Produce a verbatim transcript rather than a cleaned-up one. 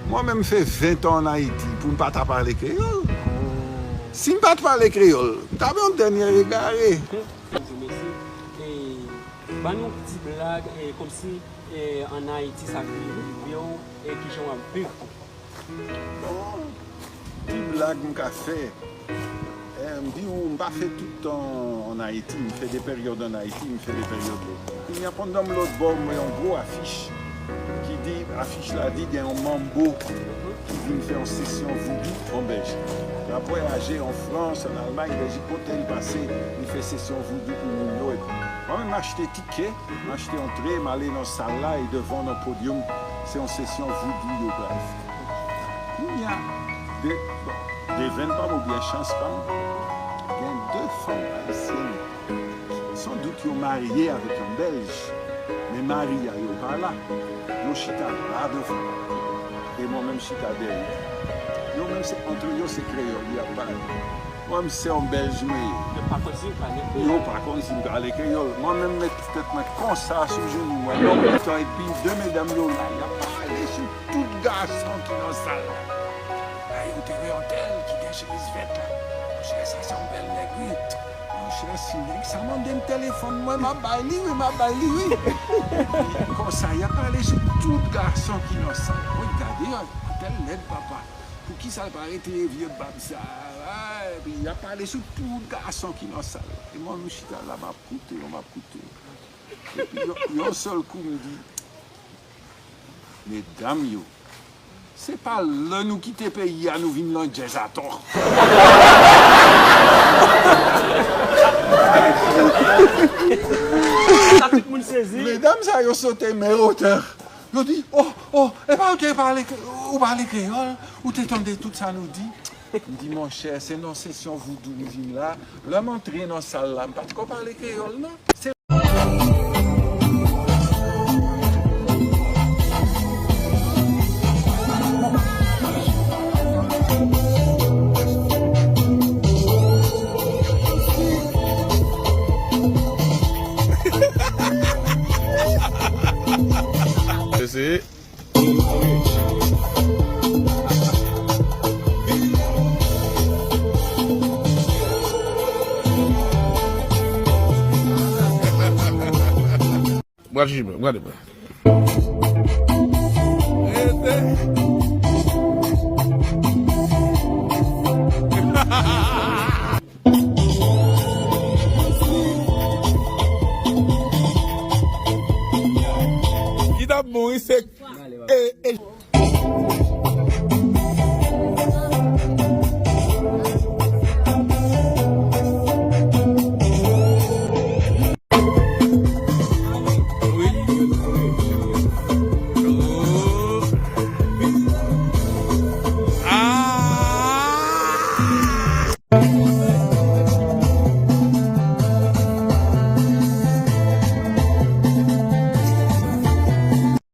Mwen menm, m fè ven tan ann Ayiti pou m pa ta pale kreyòl. Si m pa t pale kreyòl, m ta pran yon dènye egare. Mesye, e, ban nou ti blag, e, kòmsi, e, ann Ayiti sa k rive w, e kijan w ap viv. Bon, ti blag m ka fè. Eh, m di w, m pa fè tout tan ann Ayiti, m fè de peryòd ann Ayiti, m fè de peryòd lòt bò. Kounye a, pandan m lòt bò, m wè yon gwo afich ki di, afich la di gen yon manbo ki vin fè yon sesyon voudou an Bèljik. L ap vwayaje an Frans, an Almay, Bèljik, kote l pase, li fè sesyon voudou pou moun yo. Epi, mwen menm, m achte tikè, m achte antre, m ale nan sal la, e devan nan podyòm, se yon sesyon voudou yo pral fè. Kounye a, de, bon, devèn pa m oubyen chans pa m, gen de fanm ayisyèn, sandout yo marye avèk yon Bèlj, men mari a yo pa la, yo chita la devan. E mwen menm chita dèyè. Yo menm se, antre yo se kreyòl y ap pale. Mwen menm se yon Bèlj mwen ye. Yo pa konn si m pale kreyòl. Yo pa konn si m pale kreyòl. Mwen menm met tèt mwen konsa sou jenou mwen. Yon mitan epi de medam yo la, y ap pale sou tout gason ki nan sal la. Ay, ou te wè yon tèl ki gen chemiz vèt la. Monchè, sa se yon bèl nèg, wi. Monchè, si nèg sa mande m telefòn mwen, m ap bay li, wi, m ap bay li, wi. Epi konsa, y ap pale sou tout gason ki nan sal la. Wi, gade, yon tèl nèg, papa. Poukisa l pa retire vye bab sa a? Epi y ap pale sou tout gason ki nan sal la. E mwen, m chita la, m ap koute yo, m ap koute yo. Epi yon, yon sèl kou, m di, medam yo, se pa lè nou kite peyi a, nou vin landjèz atò. Sa tout moun sezi. Medam sa yo sote men otè. Yo di, oh, oh, epa ou te pale, ou pale kreyòl, ou te tande tout sa nou di. M di, monchè, se nan sesyon voudou m vin la. Lè m antre nan sal la, m pa t ko pale kreyòl, non. Se Ese. Gade jime, gade mwen.